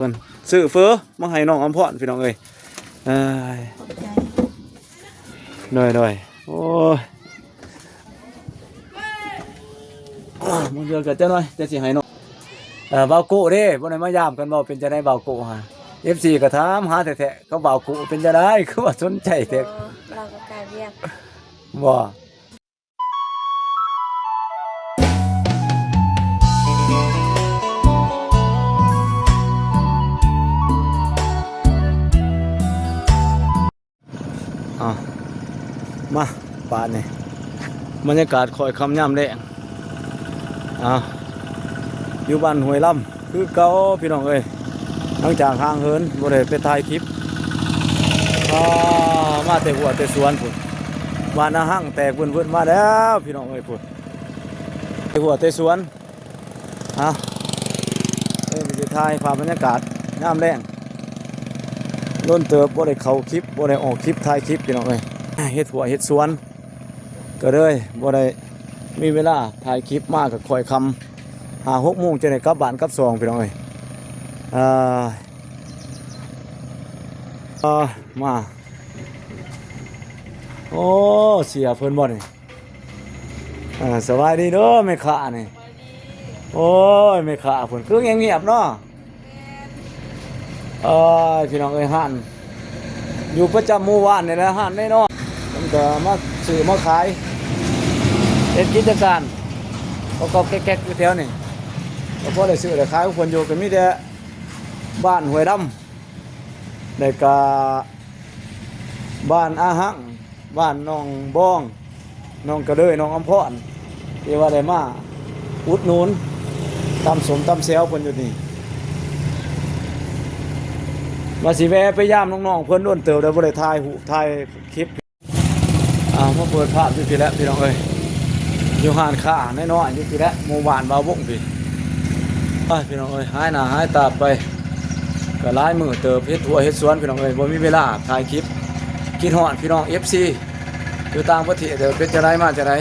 ເພິ່ນຊື້ເຝີມາໃຫ້ນ້ອງອຳພອນ ພີ່ນ້ອງເອີຍ. ເອີຍ ຂອບໃຈ ໂດຍໆ ໂອ້ຍ ບາງເທື່ອກໍຈັກໜ້ອຍ ແຕ່ຊິໃຫ້ນ້ອງ ເອີ ບ່າວໂກ້ເດ້ ບໍ່ໄດ້ມາຢາມກັນບໍ່? ເປັນຈັ່ງໃດບ່າວໂກ້ຫາ? ເອັຟຊີກໍຖາມຫາແທ້ໆ ກັບບ່າວໂກ້ເປັນຈັ່ງໃດ ຄືວ່າສົນໃຈແທ້? ບໍ່ ລາວກໍການວຽກ ບໍ່. ເອົາ ມາ ບາດນີ້ ບັນຍາກາດຄ້ອຍຄ່ຳຍາມແລງ ເອົາ ຢູ່ບ້ານຫ້ວຍລຳ ຄືເກົ່າພີ່ນ້ອງເອີຍ ຫຼັງຈາກຫ່າງເຫີນບໍ່ໄດ້ໄປຖ່າຍຄລິບ ອາ ມາແຕ່ຮົ້ວແຕ່ສວນພຸ້ນ ບ້ານອາຮັ່ງແຕກວຶ້ນໆ ມາແລ້ວພີ່ນ້ອງເອີຍ ພຸ້ນ ແຕ່ຮົ້ວແຕ່ສວນ ອາ ເອີ ໄປຖ່າຍພາບບັນຍາກາດຍາມແລງ ດົນເຕີບບໍ່ໄດ້ເຂົ້າຄລິບ ບໍ່ໄດ້ອອກຄລິບຖ່າຍຄລິບພີ່ນ້ອງເອີຍ ເຮັດຮົ້ວເຮັດສວນ ກໍເລີຍບໍ່ໄດ້ມີເວລາຖ່າຍຄລິບ ມາກໍຄ່ອຍຄ່ຳ ຫ້າຫົກໂມງ ຈຶ່ງໄດ້ກັບບ້ານກັບຊ່ອງພີ່ນ້ອງເອີຍ ເອີ ເອີ ມາ ໂອ້ ເສຍເພິ່ນບໍ່ນີ້? ເອີ ສະບາຍດີເດີແມ່ຄ້ານີ້ ໂອ້ຍ ແມ່ຄ້າເພິ່ນຄືງຽບໆເນາະ ເອີຍ ພີ່ນ້ອງເອີຍ ຮ້ານຢູ່ປະຈຳໝູ່ບ້ານນີ້ແຫຼະ ຮ້ານນ້ອຍໆ ເພິ່ນກໍມາຊື້ມາຂາຍ ເຮັດກິດຈະການກໍແກັກໆ ຢູ່ແຖວນີ້ ກໍພໍໄດ້ຊື້ໄດ້ຂາຍຂອງເພິ່ນຢູ່ ກໍມີແຕ່ບ້ານຫ້ວຍດຳ ແລ້ວກໍບ້ານອາຮັ່ງ ບ້ານໜອງບອງ ໜອງກະເລີຍ ໜອງອຳພອນ ທີ່ວ່າໄດ້ມາອຸດໜູນຕຳສົ້ມຕຳແຈ່ວເພິ່ນຢູ່ນີ້ ວ່າຊິແວ່ໄປຢາມນ້ອງໆເພິ່ນ ດົນເຕີບແລ້ວບໍ່ໄດ້ຖ່າຍຮູບຖ່າຍຄລິບ ເອົາ ມາເປີດພາບຢູ່ພີ້ແຫຼະພີ່ນ້ອງເອີຍ ຢູ່ຮ້ານຄ້ານ້ອຍໆຢູ່ພີ້ແຫຼະ ໝູ່ບ້ານບ່າວວົງພີ້ ໄປພີ່ນ້ອງເອີຍ ຫາຍໜ້າຫາຍຕາໄປ ກໍຫຼາຍມື້ເຕີບ ເຮັດຮົ້ວເຮັດສວນພີ່ນ້ອງເອີຍ ບໍ່ມີເວລາຖ່າຍຄລິບ ຄິດຮອດພີ່ນ້ອງເອັຟຊີ ຢູ່ຕ່າງປະເທດເດີ ເປັນຈັ່ງໃດມາຈັ່ງໃດ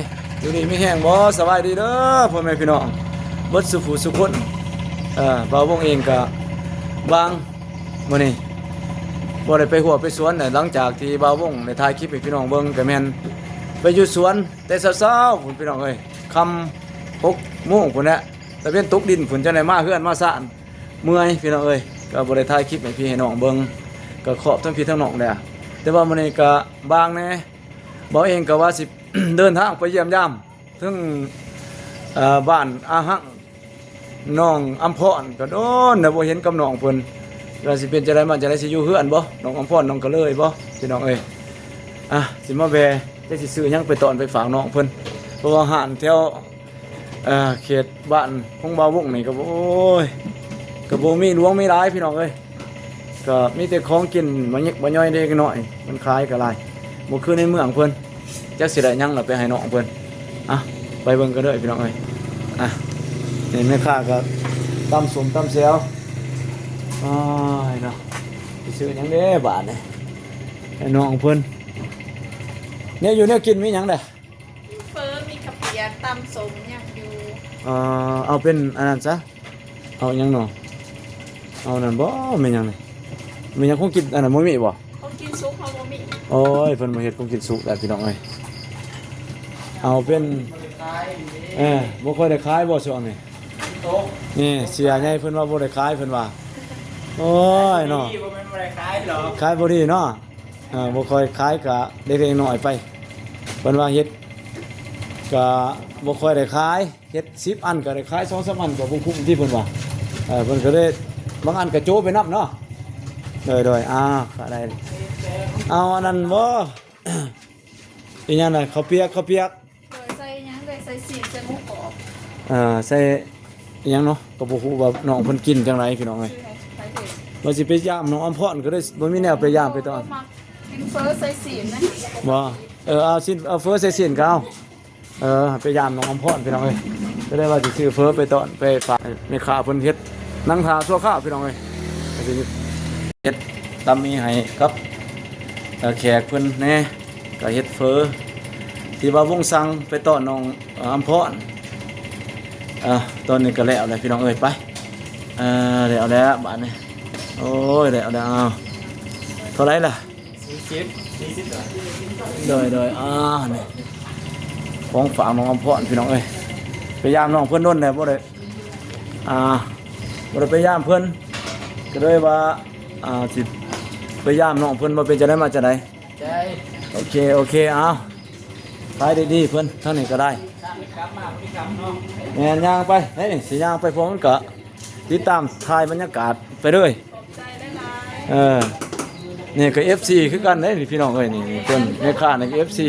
ຢູ່ດີມີແຮງບໍ່? ສະບາຍດີເດີພໍ່ແມ່ພີ່ນ້ອງເບິດສູ່ຜູ້ສູ່ຄົນ ເອີ ບ່າວວົງເອງກະບາງມື້ນີ້ບໍ່ໄດ້ໄປຮົ້ວໄປສວນ ຫຼັງຈາກທີ່ບ່າວວົງໄດ້ຖ່າຍຄລິບໃຫ້ພີ່ນ້ອງເບິ່ງ ກະແມ່ນໄປຢູ່ສວນແຕ່ເຊົ້າໆພຸ້ນພີ່ນ້ອງເອີຍ ຄ່ຳຫົກໂມງພຸ້ນແຫຼະ ຕາເວັນຕົກດິນພຸ້ນ ຈັ່ງໄດ້ມາເຮືອນມາຊານ ເມື່ອຍພີ່ນ້ອງເອີຍ ກໍບໍ່ໄດ້ຖ່າຍຄລິບໃຫ້ພີ່ໃຫ້ນ້ອງເບິ່ງ ກໍຂອບທັງພີ່ທັງນ້ອງແຫຼະ ແຕ່ວ່າມື້ນີ້ກໍບາງແດ່ ບ່າວເອງກໍວ່າຊິເດີນທາງໄປຢ້ຽມຢາມເຖິງ ເອີ ບ້ານອາຮັ່ງ ໜອງອຳພອນ ກໍດົນແລ້ວບໍ່ເຫັນກັບນ້ອງເພິ່ນ ວ່າຊິເປັນຈັ່ງໃດມາຈັ່ງໃດ ຊິຢູ່ເຮືອນບໍ່ ໜອງອຳພອນ ໜອງກະເລີຍບໍ່ ພີ່ນ້ອງເອີຍ ອ່ະ ຊິມາແວ່ ຈັກຊິຊື້ຫຍັງໄປຕ້ອນໄປຝາກນ້ອງເພິ່ນ ເພາະວ່າຮ້ານແຖວ ເອີ ເຂດບ້ານຂອງບ່າວວົງນີ້ກໍ ໂອ້ຍ ກໍບໍ່ມີຫຼວງມີຫຼາຍພີ່ນ້ອງເອີຍ ກໍມີແຕ່ຂອງກິນບໍ່ເຫຍິກບໍ່ຍ່ອຍເດັກນ້ອຍ ມັນຂາຍກໍຫຼາຍ ບໍ່ຄືໃນເມືອງເພິ່ນ ຈັກຊິໄດ້ຫຍັງລະໄປໃຫ້ນ້ອງເພິ່ນ ອ່ະ ໄປເບິ່ງກັນເດີພີ່ນ້ອງເອີຍ ອ່ະ ນີ້ແມ່ຄ້າກໍຕຳສົ້ມຕຳແຈ່ວ ໂອ້ຍເນາະ ຊິຊື້ຫຍັງເດ້ບາດນີ້ ໃຫ້ນ້ອງເພິ່ນ ແນວຢູ່ແນວກິນມີຫຍັງເດ້? ມີເຝີ ມີເຂົ້າປຽກ ຕຳສົ້ມ ຫຍັງຢູ່ ເອີ ເອົາເປັນອັນນັ້ນຊະ ເອົາຫຍັງເນາະ ເອົານັ້ນບໍ່ ແມ່ນຫຍັງນີ້ ແມ່ນຫຍັງ ຂອງກິນອັນນັ້ນບໍ່ມີບໍ່? ຂອງກິນສຸກເຮົາບໍ່ມີ ໂອ້ຍ ເພິ່ນບໍ່ເຮັດຂອງກິນສຸກແລ້ວພີ່ນ້ອງເອີຍ ເອົາເປັນ ເອີ ບໍ່ຄ່ອຍໄດ້ຂາຍບໍ່ຊ່ວງນີ້ ນີ້ເສຍໃຫຍ່ເພິ່ນວ່າບໍ່ໄດ້ຂາຍເພິ່ນວ່າ ໂອ້ຍເນາະ ບໍ່ແມ່ນບໍ່ໄດ້ຂາຍດອກ ຂາຍບໍ່ດີເນາະ ເອີ ບໍ່ຄ່ອຍຂາຍກະເລັກໆນ້ອຍໆໄປ ເພິ່ນວ່າເຮັດກະບໍ່ຄ່ອຍໄດ້ຂາຍ ເຮັດສິບອັນກະໄດ້ຂາຍສອງສາມອັນກະບໍ່ຄຸ້ມຕິເພິ່ນວ່າ ເອີ ເພິ່ນກະເລີຍບາງອັນກະໂຈະໄປນຳເນາະ ໂດຍໆ ອ່າ ກະໄດ້ ເອົາອັນນັ້ນບໍ່ ອີຫຍັງນະ ເຂົ້າປຽກ ເຂົ້າປຽກ ໂດຍ ໃສ່ຫຍັງເລີຍ ໃສ່ຊີ້ນ ໃສ່ໝູກອບ ເອີ ໃສ່ອີຫຍັງເນາະ ກໍບໍ່ຮູ້ວ່ານ້ອງເພິ່ນກິນຈັ່ງໃດພີ່ນ້ອງເອີຍ ວ່າຊິໄປຢາມນ້ອງອຳພອນກໍເລີຍບໍ່ມີແນວໄປຢາມໄປຕ້ອນ ກິນເຝີໃສ່ຊີ້ນນະ ບໍ່ ເອີ ເອົາຊີ້ນ ເອົາເຝີໃສ່ຊີ້ນກໍເອົາ ເອີ ໄປຢາມນ້ອງອຳພອນພີ່ນ້ອງເອີຍ ກໍເລີຍວ່າຊິຊື້ເຝີໄປຕ້ອນໄປຝາກແມ່ຄ້າເພິ່ນເຮັດນັ່ງຖ້າຊົ່ວຄາວພີ່ນ້ອງເອີຍ ກໍຊິເຮັດຕຳໝີ່ໃຫ້ກັບ ເອີ ແຂກເພິ່ນແດ່ ກໍເຮັດເຝີທີ່ວ່າວົງສັ່ງໄປຕ້ອນນ້ອງ ເອີ ອຳພອນ ເອີ ຕອນນີ້ກໍແລ້ວແຫຼະພີ່ນ້ອງເອີຍ ໄປ ເອີ ແລ້ວແຫຼະບາດນີ້ ໂອ້ຍ ໄດ້ເອົາ ໄດ້ເອົາ ເທົ່າໃດລະ? ສີ່ສິບ ສີ່ສິບ ໂດຍ ໂດຍ ອ່າ ນີ້ ຂອງຝາກນ້ອງອຳພອນ ພີ່ນ້ອງເອີຍ ໄປຢາມນ້ອງເພິ່ນດົນແລ້ວ ບໍ່ໄດ້ ອ່າ ບໍ່ໄດ້ໄປຢາມເພິ່ນ ກໍເລີຍວ່າ ອ່າ ຊິໄປຢາມນ້ອງເພິ່ນ ວ່າເປັນຈັ່ງໃດ ມາຈັ່ງໃດ. ໃຈ ໂອເຄ ໂອເຄ ເອົາ ໄປດີໆ ເພິ່ນ ທາງນີ້ກໍໄດ້ ແມ່ນ ຍ່າງໄປ ເອີ ຊິຍ່າງໄປ ເພາະມັນກະຕິດຕາມຖ່າຍບັນຍາກາດໄປເລີຍ ເອີ ນີ້ກໍເອັຟຊີຄືກັນເດ້ນີ້ ພີ່ນ້ອງເອີຍ ນີ້ ນີ້ເພິ່ນ ແມ່ຄ້ານີ້ກໍເອັຟຊີ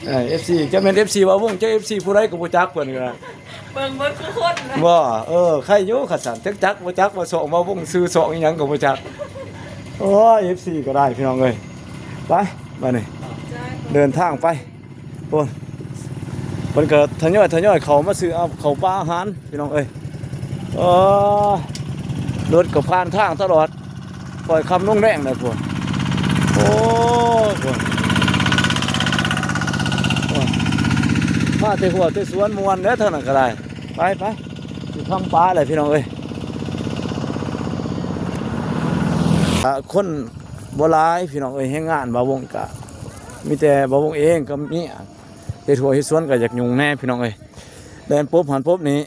ເອີ ເອັຟຊີ ຈັກແມ່ນເອັຟຊີບ່າວວົງ ຈັກເອັຟຊີຜູ້ໃດກໍບໍ່ຈັກ ເພິ່ນກໍ ເບິ່ງເບິດທຸກຄົນເລີຍ ບໍ່ ເອີ ໃຄຢູ່ຄັນຊັ້ນ ຈັກຈັກບໍ່ຈັກວ່າຊ່ອງບ່າວວົງ ຊື່ຊ່ອງອີ່ຫຍັງກໍບໍ່ຈັກ ໂອ້ຍ ເອັຟຊີກໍໄດ້ ພີ່ນ້ອງເອີຍ ໄປ ບາດນີ້ ເດີນທາງໄປ ໂອ້ຍ ເພິ່ນກໍທະຍອຍ ທະຍອຍເຂົ້າມາຊື້ເອົາເຂົ້າປາອາຫານ ພີ່ນ້ອງເອີຍ ເອີ ລົດກໍຜ່ານທາງຕະຫຼອດ ຄ່ອຍຄ່ຳລົງແລງແລ້ວພຸ້ນ ໂອ້ຍ ພຸ້ນ ໂອ້ຍ ມາແຕ່ຫົວແຕ່ສວນມ່ວນແລ້ວ ທາງນັ້ນກໍໄດ້ ໄປ ໄປ ຊິທຳປາແຫຼະ ພີ່ນ້ອງເອີຍ ອ່າ ຄົນບໍ່ຫຼາຍ ພີ່ນ້ອງເອີຍ ແຮງງານບ່າວວົງກະມີແຕ່ບ່າວວົງເອງກັບເມຍ ເຮັດຫົວເຮັດສວນກໍຢາກຫຍຸ້ງແດ່ ພີ່ນ້ອງເອີຍ ແລ່ນປົບຫັ້ນປົບນີ້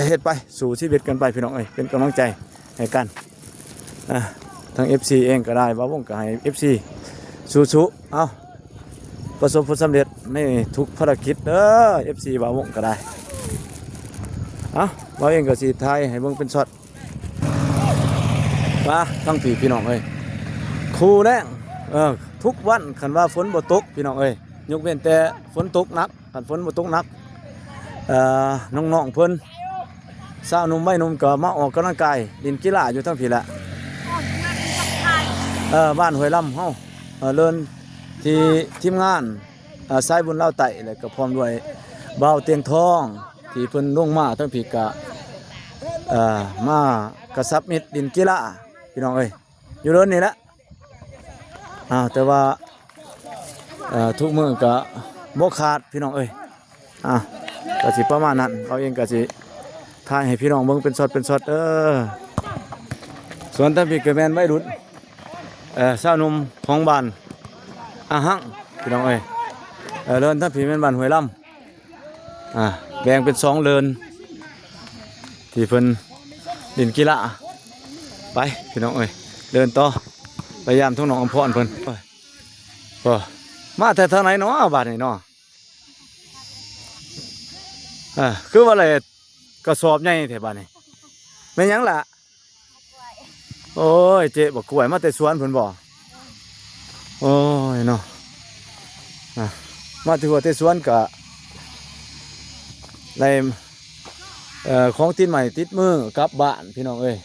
ເຮັດໄປ ສູ້ຊີວິດກັນໄປ ພີ່ນ້ອງເອີຍ ເປັນກຳລັງໃຈໃຫ້ກັນ ອ່າ ທາງເອັຟຊີເອງກໍໄດ້ ບ່າວວົງກໍໃຫ້ເອັຟຊີສູ້ໆ ເອົາ ປະສົບຜົນສຳເລັດໃນທຸກພາລະກິດເດີ ເອັຟຊີບ່າວວົງກໍໄດ້ ເອົາ ບ່າວເອງກໍຊິຖ່າຍໃຫ້ເບິ່ງເປັນຊັອດ ປາ ທັງພີ່ ພີ່ນ້ອງເອີຍ ຄູ່ແລ້ງ ເອີ ທຸກວັນ ຄັນວ່າຝົນບໍ່ຕົກ ພີ່ນ້ອງເອີຍ ຍົກເວັ້ນແຕ່ຝົນຕົກໜັກ ຄັນຝົນບໍ່ຕົກໜັກ ເອີ ນ້ອງໆເພິ່ນ ຊາວໜຸ່ມໄວໜຸ່ມກໍມາອອກກຳລັງກາຍ ຫຼິ້ນກິລາຢູ່ທາງພີ້ແຫຼະ ເອີ ບ້ານຫ້ວຍລຳເຮົາ ເອີ ເລີນທີ່ທີມງານ ເອີ ສາຍບຸນລາວໃຕ້ ແລະກໍພ້ອມດ້ວຍບ່າວຕຽງທອງ ທີ່ເພິ່ນລົງມາທາງພີ້ກະ ເອີ ມາກະຊັບມິດຫຼິ້ນກິລາ ພີ່ນ້ອງເອີຍ ຢູ່ເລີນນີ້ແຫຼະ ອ່າ ແຕ່ວ່າ ເອີ ທຸກມື້ກະບໍ່ຂາດ ພີ່ນ້ອງເອີຍ ອ່າ ກະຊິປະມານນັ້ນ ເຮົາເອງກະຊິຖ່າຍໃຫ້ພີ່ນ້ອງເບິ່ງເປັນຊັອດເປັນຊັອດເດີ ສ່ວນທາງພີ້ກະແມ່ນໄວລຸ້ນ ເອີ ຊາວໜຸ່ມຂອງບ້ານອາຫັງ ພີ່ນ້ອງເອີຍ ເອີ ເລີນທາງພີ້ແມ່ນບ້ານຫ້ວຍລຳ ອ່າ ແບ່ງເປັນສອງເລີນ ທີ່ເພິ່ນຫຼິ້ນກິລາ ໄປ ພີ່ນ້ອງເອີຍ ເດີນຕໍ່ ໄປຢາມທາງນ້ອງອຳພອນເພິ່ນ ໂອ້ ມາແຕ່ທາງໃດເນາະບາດນີ້ເນາະ ເອີ ຄືວ່າໄດ້ກະສອບໃຫຍ່ແທ້ບາດນີ້ ແມ່ນຫຍັງລະ? ໂອ້ຍ ເຈາະບັກກ້ວຍມາແຕ່ສວນພຸ້ນບໍ່? ໂອ້ຍເນາະ ອ່ະ ມາແຕ່ຫົວແຕ່ສວນກະໄດ້ ເອີ ຂອງຕິດໄມ້ຕິດມືກັບບ້ານ ພີ່ນ້ອງເອີຍ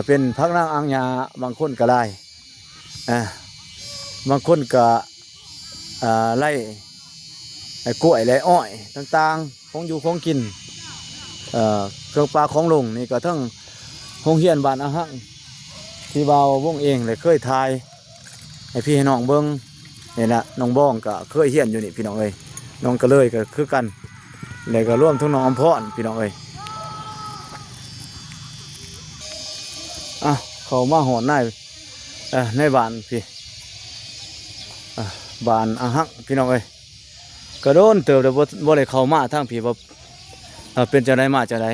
ເປັນຜັກນາງອາງຫຍ້າ ບາງຄົນກະໄດ້ ອ່າ ບາງຄົນກະ ອ່າ ໄລ່ ໄອ້ກ້ວຍໄລ່ອ້ອຍຕ່າງໆ ຂອງຢູ່ຂອງກິນ ເອີ ເຄື່ອງປ່າຂອງລົງ ນີ້ກໍເຖິງໂຮງຮຽນບ້ານອາຫັງ ທີ່ບ່າວວົງເອງໄດ້ເຄີຍຖ່າຍໃຫ້ພີ່ໃຫ້ນ້ອງເບິ່ງ ນີ້ລະ ນ້ອງບອງກໍເຄີຍຮຽນຢູ່ນີ້ ພີ່ນ້ອງເອີຍ ນ້ອງກະເລີຍກໍຄືກັນ ແລ້ວກໍລວມເຖິງນ້ອງອຳພອນ ພີ່ນ້ອງເອີຍ ອ່ະ ເຂົ້າມາຮອດໃນ ເອີ ໃນບ້ານພີ້ ອ່າ ບ້ານອາຫັງ ພີ່ນ້ອງເອີຍ ກະໂດນເຕີບແລ້ວ ບໍ່ ບໍ່ໄດ້ເຂົ້າມາທາງພີ້ ວ່າ ເອີ ເປັນຈັ່ງໃດມາຈັ່ງໃດ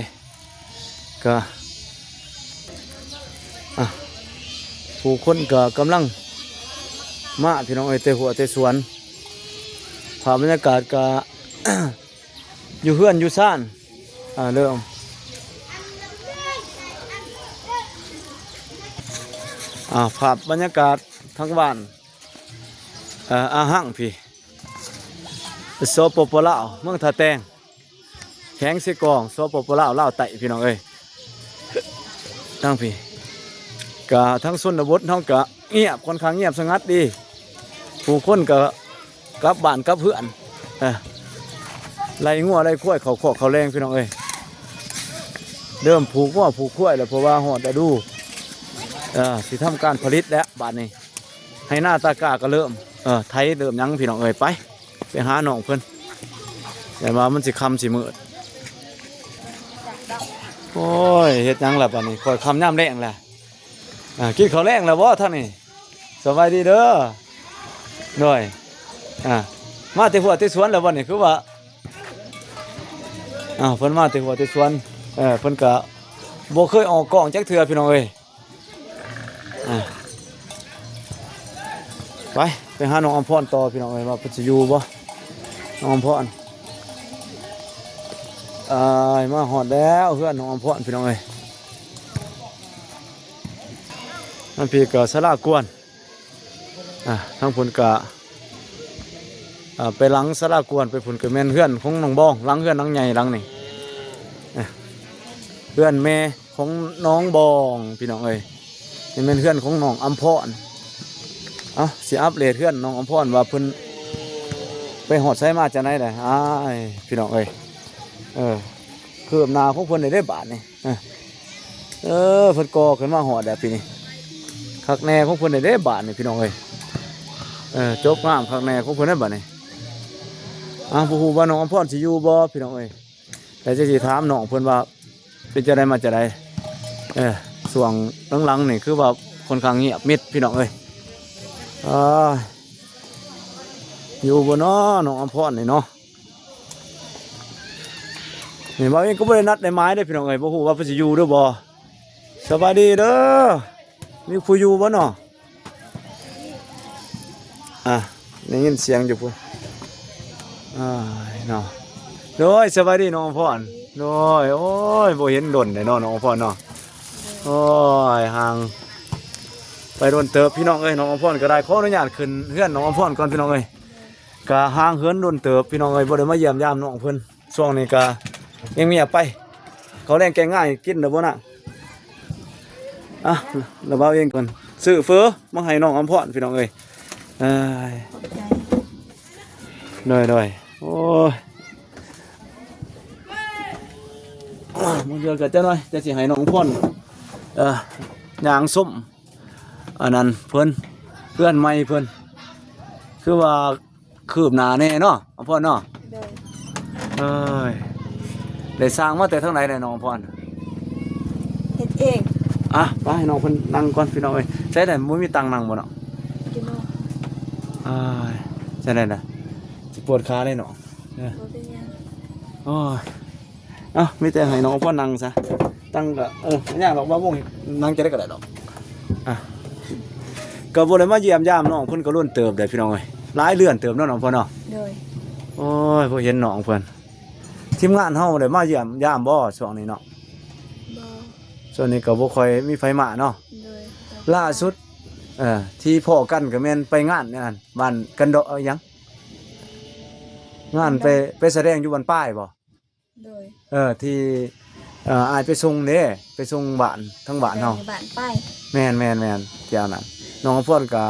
ກະ ອ່າ ຜູ້ຄົນກະກຳລັງມາ ພີ່ນ້ອງເອີຍ ແຕ່ຫົວແຕ່ສວນ ພາບບັນຍາກາດກະ ຢູ່ເຮືອນຢູ່ຊານ ອ່າ ເລີ່ມ ອ່າ ພາບບັນຍາກາດທາງບ້ານ ອ່າ ອາຫັງພີ້ ສປປ ລາວ ເມືອງທ່າແຕງ ແຂວງເຊກອງ ສປປ ລາວ ລາວໃຕ້ ພີ່ນ້ອງເອີຍ ທາງພີ້ ກະທາງຊົນນະບົດເຮົາກະງຽບ ຂ້ອນຂ້າງງຽບສະຫງັດດີ ຜູ້ຄົນກະ ກັບບ້ານກັບເຮືອນ ເອີ ໄລ່ງົວໄລ່ຄວາຍເຂົ້າຄອກເຂົ້າແລງ ພີ່ນ້ອງເອີຍ ເລີ່ມຜູກງົວຜູກຄວາຍແລ້ວ ເພາະວ່າຮອດລະດູ ເອີ ຊິທຳການຜະລິດແລ້ວ ບາດນີ້ ໄຮ່ນາຕາກ້າກໍເລີ່ມ ເອີ ໄຖເລີ່ມຫຍັງ ພີ່ນ້ອງເອີຍ ໄປ ໄປຫານ້ອງເພິ່ນ ແຕ່ວ່າມັນຊິຄ່ຳຊິມືດ ໂອ້ຍ ເຮັດຫຍັງລະບາດນີ້ ຄ່ອຍຄ່ຳຍາມແລງລະ ອ່າ ກິນເຂົ້າແລງແລ້ວບໍ່ທາງນີ້? ສະບາຍດີເດີ. ໂດຍ ອ່າ ມາແຕ່ຫົວແຕ່ສວນແລ້ວບໍ່ນີ້? ຄືວ່າ ອ້າວ ເພິ່ນມາແຕ່ຫົວແຕ່ສວນ. ເອີ ເພິ່ນກະບໍ່ເຄີຍອອກກ້ອງຈັກເທື່ອ ພີ່ນ້ອງເອີຍ. ອ່າ ໄປ ໄປຫານ້ອງອຳພອນຕໍ່ ພີ່ນ້ອງເອີຍ ວ່າເພິ່ນຊິຢູ່ບໍ່ ນ້ອງອຳພອນ. ອ້າຍ ມາຮອດແລ້ວເຮືອນນ້ອງອຳພອນ ພີ່ນ້ອງເອີຍ. ທາງພີ້ກໍສາລາກວນ ອ່າ ທາງພຸ້ນກໍ ອ່າ ໄປຫຼັງສາລາກວນໄປພຸ້ນ ກໍແມ່ນເຮືອນຂອງນ້ອງບອງ ຫຼັງເຮືອນຫຼັງໃຫຍ່ຫຼັງນີ້. ອ່າ ເຮືອນແມ່ຂອງນ້ອງບອງ ພີ່ນ້ອງເອີຍ. ນີ້ແມ່ນເຮືອນຂອງນ້ອງອຳພອນ. ເອົ້າ ຊິອັບເດດເຮືອນນ້ອງອຳພອນວ່າເພິ່ນໄປຮອດໃສມາຈັ່ງໃດແຫຼະ ອ້າຍ ພີ່ນ້ອງເອີຍ. ເອີ ຄືບໜ້າຂອງເພິ່ນໄດ້ເດ້ບາດນີ້. ເອີ ເອີ ເພິ່ນກໍ່ຂຶ້ນມາຮອດແລ້ວປີນີ້ ຄັກແນ່ຂອງເພິ່ນໄດ້ເດ້ບາດນີ້ ພີ່ນ້ອງເອີຍ. ເອີ ຈົບງາມຄັກແນ່ຂອງເພິ່ນໄດ້ບາດນີ້. ອ່າ ບໍ່ຮູ້ວ່ານ້ອງອຳພອນຊິຢູ່ບໍ່ ພີ່ນ້ອງເອີຍ. ແຕ່ຈະຊິຖາມນ້ອງເພິ່ນວ່າເປັນຈັ່ງໃດມາຈັ່ງໃດ. ເອີ ຊ່ວງຫຼັງໆນີ້ຄືວ່າຄ່ອນຂ້າງງຽບມິດ ພີ່ນ້ອງເອີຍ. ອ່າ ຢູ່ບໍ່ນໍນ້ອງອຳພອນນີ້ເນາະ? ນີ້ບ່າວເອງກໍບໍ່ໄດ້ນັດໄດ້ໝາຍເດ້ພີ່ນ້ອງເອີຍ ບໍ່ຮູ້ວ່າເພິ່ນຊິຢູ່ຫຼືບໍ່. ສະບາຍດີເດີ ມີຜູ້ຢູ່ບໍ່ນໍ? ອ່າ ໄດ້ຍິນສຽງຢູ່ພຸ້ນ. ອ້າຍເນາະ ໂດຍ ສະບາຍດີນ້ອງອຳພອນ. ໂດຍ ໂອ້ຍ ບໍ່ເຫັນດົນເດ້ເນາະນ້ອງອຳພອນເນາະ. ໂອ້ຍ ຫ່າງໄປດົນເຕີບພີ່ນ້ອງເອີຍ. ນ້ອງອຳພອນກໍໄດ້ ຂໍອະນຸຍາດຂຶ້ນເຮືອນນ້ອງອຳພອນກ່ອນພີ່ນ້ອງເອີຍ. ກະຫ່າງເຫີນດົນເຕີບພີ່ນ້ອງເອີຍ ບໍ່ໄດ້ມາຢ້ຽມຢາມນ້ອງເພິ່ນ. ຊ່ວງນີ້ກະຍັງມີອາໄປ ເຂົ້າແລງແກງງ່າຍກິນແລ້ວບໍ່ນະ? ອ່ະ ລະບ່າວເອງກ່ອນ ຊື້ເຝີມາໃຫ້ນ້ອງອຳພອນພີ່ນ້ອງເອີຍ. ເອີຍ ໂດຍໆ ໂອ້ຍ ມື້ເດືອນກໍຈັກໜ້ອຍ ຈະຊິໃຫ້ນ້ອງອຳພອນ ເອີ ຍ່າງຊົມ ອັນນັ້ນເພິ່ນ ເຮືອນໃໝ່ເພິ່ນ ຄືວ່າຄືບໜ້າແດ່ເນາະ ອຳພອນເນາະ. ໂດຍ ເອີຍ ໄດ້ສ້າງມາແຕ່ທາງໃດແດ່ນ້ອງອຳພອນ? ເຮັດເອງ. ອ່ະ ໄປໃຫ້ນ້ອງເພິ່ນນັ່ງກ່ອນພີ່ນ້ອງເອີຍ. ໃສແດ່ ບໍ່ມີຕັ່ງນັ່ງບໍ່ເນາະ? ຢູ່ເນາະ. ເອີຍ ຈັ່ງໃດນະ ຊິປວດຂາເດ້ເນາະ. ເອີ ບໍ່ເປັນຫຍັງ. ໂອ້ຍ ເອົ້າ ມີແຕ່ໃຫ້ນ້ອງອຳພອນນັ່ງຊະ ຕັ້ງກະ ເອີ ບໍ່ຍາກດອກ ບ່າວວົງນັ່ງຈັ່ງໃດກໍໄດ້ດອກ. ອ່ະ ກໍບໍ່ໄດ້ມາຢ້ຽມຢາມນ້ອງເພິ່ນກໍດົນເຕີບເດ້ພີ່ນ້ອງເອີຍ ຫຼາຍເດືອນເຕີບເນາະນ້ອງອຳພອນເນາະ. ໂດຍ ໂອ້ຍ ບໍ່ເຫັນນ້ອງເພິ່ນ. ທີມງານເຮົາໄດ້ມາຢ້ຽມຢາມບໍ່ຊ່ວງນີ້ເນາະ? ບໍ່ ຊ່ວງນີ້ກໍບໍ່ຄ່ອຍມີໃຜມາເນາະ. ໂດຍ ລ່າສຸດ ເອີ ທີ່ພໍ້ກັນກໍແມ່ນໄປງານນັ້ນ ບ້ານກັນເດາະ ອີຫຍັງ ງານໄປ ໄປສະແດງຢູ່ບ້ານປາຍບໍ່? ໂດຍ ເອີ ທີ່ ເອີ ອ້າຍໄປສົ່ງເດ້ ໄປສົ່ງບ້ານ ທາງບ້ານເຮົາ ແມ່ນ ບ້ານປາຍ. ແມ່ນໆໆ ທີ່ອັນນັ້ນ ນ້ອງອຳພອນກະ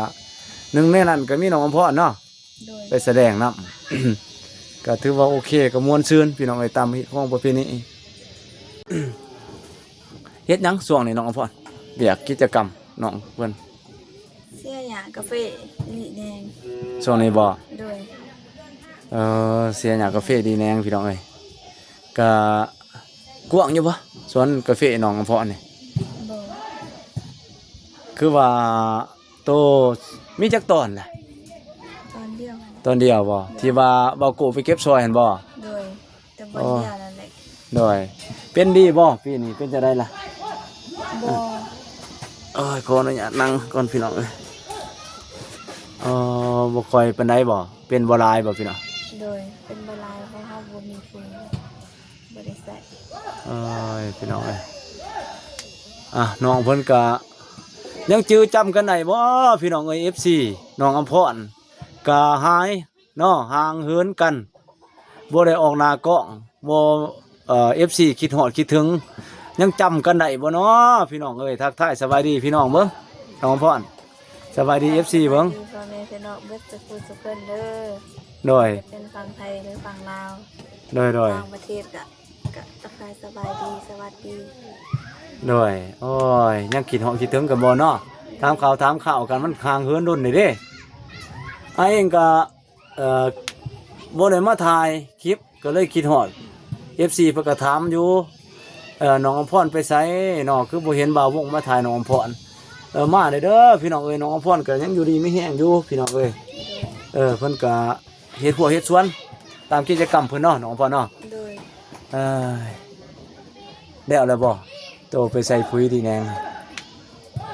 ໜຶ່ງໃນນັ້ນກະມີນ້ອງອຳພອນເນາະ. ໂດຍ ໄປສະແດງນຳ ກະຖືວ່າໂອເຄ ກະມ່ວນຊື່ນພີ່ນ້ອງເອີຍ ຕາມຮີດຄອງປະເພນີ. ເຮັດຫຍັງຊ່ວງນີ້ນ້ອງອຳພອນ ວຽກກິດຈະກຳນ້ອງເພິ່ນ? ເສຍຫຍ້າກາເຟດີແນງ ຊ່ວງນີ້ບໍ່? ໂດຍ ເອີ ເສຍຫຍ້າກາເຟດີແນງພີ່ນ້ອງເອີຍ. ກະກວ້າງຢູ່ບໍ່ ສວນກາເຟນ້ອງອຳພອນນີ້? ບໍ່ ຄືວ່າໂຕມີຈັກຕອນລະ? ຕອນດຽວຫັ້ນ ຕອນດຽວບໍ່? ໂດຍ ທີ່ວ່າບ່າວໂກໄປເກັບຊ່ອຍຫັ້ນບໍ່? ໂດຍ ແຕ່ບ່ອນດຽວນັ້ນແຫຼະ. ໂດຍ ເປັນດີບໍ່ປີນີ້ ເປັນຈັ່ງໃດລະ? ບໍ່ ໂອ້ຍ ຂໍອະນຸຍາດນັ່ງກ່ອນພີ່ນ້ອງເອີຍ. ເອີ ບໍ່ຄ່ອຍປານໃດບໍ່? ເປັນບໍ່ຫຼາຍບໍ່ພີ່ນ້ອງ? ໂດຍ ເປັນບໍ່ຫຼາຍ ເພາະເຮົາບໍ່ມີຝຸ່ນ ບໍ່ໄດ້ໃຊ້. ໂອ້ຍ ພີ່ນ້ອງເອີຍ ອ່ະ ນ້ອງເພິ່ນກະຍັງຈື່ຈຳກັນໄດ້ບໍ່ພີ່ນ້ອງເອີຍ ເອັຟຊີ ນ້ອງອຳພອນກະຫາຍ ເນາະ ຫ່າງເຫີນກັນ ບໍ່ໄດ້ອອກໜ້າກ້ອງ ບໍ່ ເອີ ເອັຟຊີ ຄິດຮອດຄິດເຖິງ ຍັງຈຳກັນໄດ້ບໍ່ເນາະ ພີ່ນ້ອງເອີຍ. ທັກທາຍສະບາຍດີພີ່ນ້ອງເບິ່ງ ນ້ອງອຳພອນ ສະບາຍດີ ເອັຟຊີ ເບິ່ງ ສະບາຍດີພໍ່ແມ່ພີ່ນ້ອງເບິດສູ່ຜູ້ສູ່ຄົນເດີ. ໂດຍ ເປັນຝັ່ງໄທຫຼືຝັ່ງລາວ ໂດຍໆ ຕ່າງປະເທດກະ ກະທັກທາຍສະບາຍດີ ສະຫວັດດີ. ໂດຍ ໂອ້ຍ ຍັງຄິດຮອດຄິດເຖິງກັນບໍ່ເນາະ ຖາມຂ່າວຖາມຂ່າວກັນ ມັນຫ່າງເຫີນດົນນີ້ເດ້. ອ້າຍເອງກະ ເອີ ບໍ່ໄດ້ມາຖ່າຍຄລິບ ກໍເລີຍຄິດຮອດ ເອັຟຊີ ເພິ່ນກໍຖາມຢູ່ ເອີ ນ້ອງອຳພອນໄປໃສເນາະ ຄືບໍ່ເຫັນບ່າວວົງມາຖ່າຍນ້ອງອຳພອນ. ເອີ ມາເດີ ເດີພີ່ນ້ອງເອີຍ. ນ້ອງອຳພອນກໍຍັງຢູ່ດີມີແຮງຢູ່ພີ່ນ້ອງເອີຍ. ເອີ ເພິ່ນກໍເຮັດຮົ້ວເຮັດສວນຕາມກິດຈະກຳເພິ່ນເນາະ ນ້ອງອຳພອນເນາະ. ໂດຍ. ເອີ ແລ້ວແລ້ວບໍ່? ໂຕໄປໃສ່ປຸຍດີແນງ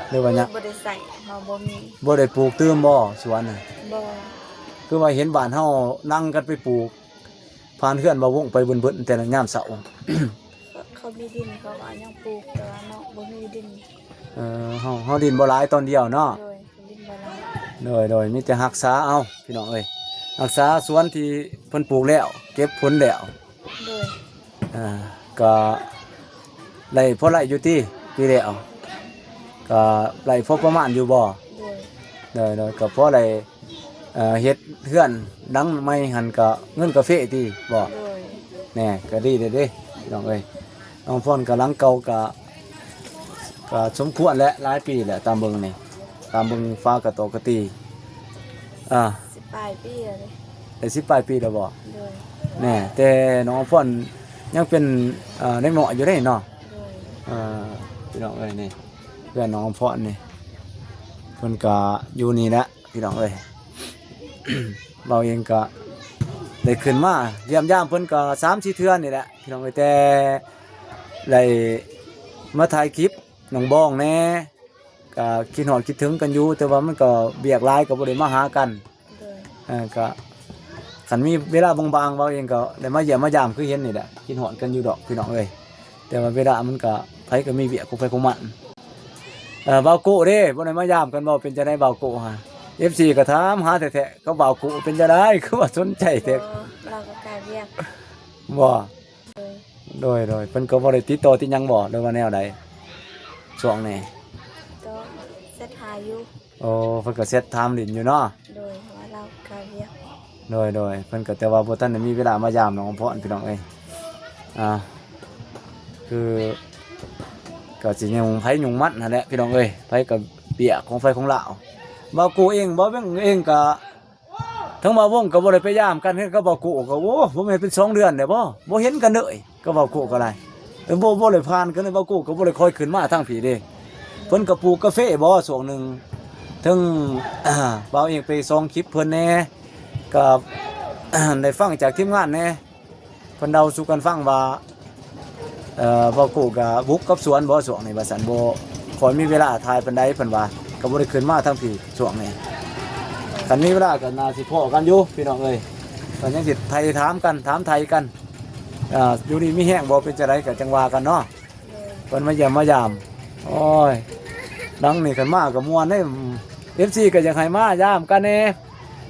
ຫຼືວ່າຍັງ? ບໍ່ໄດ້ໃສ່ ເຮົາບໍ່ມີ. ບໍ່ໄດ້ປູກຕື່ມບໍ່ສວນນະ? ບໍ່. ຄືວ່າເຫັນບ້ານເຮົານັ່ງກັນໄປປູກ ຜ່ານເຮືອນບ່າວວົງໄປເບິ່ນໆ ແຕ່ລະຍາມເຊົ້າ. ເຂົາ ເຂົາມີດິນ ເຂົາກໍຍັງປູກ ແຕ່ວ່າເນາະ ບໍ່ມີດິນ. ເອີ ເຮົາ ເຮົາດິນບໍ່ຫຼາຍຕອນດຽວເນາະ. ໂດຍ ດິນບໍ່ຫຼາຍ. ໂດຍ ໂດຍ ມີແຕ່ຮັກສາເອົາພີ່ນ້ອງເອີຍ ຮັກສາສວນທີ່ເພິ່ນປູກແລ້ວ ເກັບຜົນແລ້ວ. ໂດຍ. ອ່າ ກໍໄດ້ພໍໄດ້ຢູ່ຕິ ປີແລ້ວ ກໍໄດ້ພໍປະມານຢູ່ບໍ່? ໂດຍ. ໂດຍ ໂດຍ ກໍພໍໄດ້ ເອີ ເຮັດເຮືອນຫຼັງໃໝ່ຫັ້ນກໍເງິນກາເຟຕິບໍ່? ໂດຍ. ແນ່ ກໍດີເດ້ ເດ້ ນ້ອງເອີຍ. ນ້ອງພອນກໍຫຼັງເກົ່າກໍ ກໍສົມຄວນແຫຼະ ຫຼາຍປີແຫຼະ ຕາມເບິ່ງນີ້ ຕາມເບິ່ງຝາກະຕົກກະຕີ ອ່າ ສິບປາຍປີແລ້ວເດ້. ໄດ້ສິບປາຍປີແລ້ວບໍ່? ໂດຍ. ແນ່ ແຕ່ນ້ອງພອນຍັງເປັນ ເອີ ເດັກນ້ອຍຢູ່ເດ້ເນາະ. ໂດຍ. ເອີ ພີ່ນ້ອງເອີຍ ນີ້ ເພື່ອນນ້ອງພອນນີ້ ເພິ່ນກໍຢູ່ນີ້ແຫຼະ ພີ່ນ້ອງເອີຍ. ເຮົາເອງກໍໄດ້ຂຶ້ນມາຢ້ຽມຢາມເພິ່ນກໍສາມສີ່ເທື່ອນີ້ແຫຼະ ພີ່ນ້ອງເອີຍ. ແຕ່ໄດ້ມາຖ່າຍຄລິບນ້ອງບອງແດ່ ກໍຄິດຮອດຄິດເຖິງກັນຢູ່ ແຕ່ວ່າມັນກໍວຽກຫຼາຍ ກໍບໍ່ໄດ້ມາຫາກັນ. ໂດຍ. ເອີ ກໍຄັນມີເວລາບາງໆ ເຮົາເອງກໍໄດ້ມາຢ້ຽມມາຢາມຄືເຫັນນີ້ແຫຼະ ຄິດຮອດກັນຢູ່ດອກ ພີ່ນ້ອງເອີຍ. ແຕ່ວ່າເວລາມັນກໍ ໃຜກໍມີວຽກຂອງໃຜຂອງມັນ. ເອີ ບ່າວໂກ້ເດ້ ບໍ່ໄດ້ມາຢາມກັນບໍ່? ເປັນຈັ່ງໃດບ່າວໂກ້ຫາ? ເອັຟຊີກໍຖາມຫາແທ້ໆ ກັບບ່າວໂກ້ເປັນຈັ່ງໃດ ຄືວ່າສົນໃຈແທ້? ບໍ່ ລາວກໍກາຍວຽກ. ບໍ່? ໂດຍ. ໂດຍ ໂດຍ. ເພິ່ນກໍບໍ່ໄດ້ຕິດຕໍ່ຕິດຫຍັງບໍ່ ຫຼືວ່າແນວໃດຊ່ວງນີ້? ກໍແຊັດຫາຢູ່. ໂອ້ ເພິ່ນກໍແຊັດຖາມຫຼິ້ນຢູ່ເນາະ. ໂດຍ ວ່າລາວກາວຽກ. ໂດຍ ໂດຍ. ເພິ່ນກໍແຕ່ວ່າບໍ່ທັນໄດ້ມີເວລາມາຢາມນ້ອງອຳພອນ ພີ່ນ້ອງເອີຍ. ອ່າ ຄືກໍຊິຫຍຸ້ງໃຜຫຍຸ້ງມັນຫັ້ນແຫຼະ ພີ່ນ້ອງເອີຍ. ໃຜກໍວຽກຂອງໃຜຂອງລາວ. ບ່າວໂກ້ເອງ ບ່າວເວັງເອງກໍ ທາງບ່າວວົງກໍບໍ່ໄດ້ໄປຢາມກັນ ເຫັນກັບບ່າວໂກ້ກໍ ໂອ້ ບໍ່ແມ່ນເປັນສອງເດືອນແລ້ວບໍ່ ບໍ່ເຫັນກັນເລີຍ ກັບບ່າວໂກ້ກໍໄດ້. ເອີ ບໍ່ ບໍ່ໄດ້ຜ່ານກັນເລີຍ ບ່າວໂກ້ກໍບໍ່ໄດ້ຄ່ອຍຂຶ້ນມາທາງພີ້ເດ້. ເພິ່ນກໍປູກກາເຟບໍ່ຊ່ວງໜຶ່ງ ເຖິງ ບ່າວເອງໄປສ່ອງຄລິບເພິ່ນແດ່ ກໍ ໄດ້ຟັງຈາກທີມງານແດ່ ເພິ່ນເລົ່າສູ່ກັນຟັງວ່າ ເອີ ບ່າວໂກ້ກໍບຸກກັບສວນບໍ່ຊ່ວງນີ້ວ່າຊັ້ນ ບໍ່ຄ່ອຍມີເວລາຖ່າຍປານໃດເພິ່ນວ່າ ກໍບໍ່ໄດ້ຂຶ້ນມາທາງພີ້ຊ່ວງນີ້. ຄັນມີເວລາກໍໜ້າຊິພໍ້ກັນຢູ່ ພີ່ນ້ອງເອີຍ ກໍຍັງຊິໄຖ່ຖາມກັນ ຖາມໄຖ່ກັນ ອ່າ ຢູ່ດີມີແຮງບໍ່ ເປັນຈັ່ງໃດກໍຈັ່ງວ່າກັນເນາະ. ໂດຍ. ເພິ່ນມາຢ້ຽມມາຢາມ ໂອ້ຍ ຫຼັງນີ້ຄັນມາກໍມ່ວນເດ້ ເອັຟຊີກໍຢາກໃຫ້ມາຢາມກັນແດ່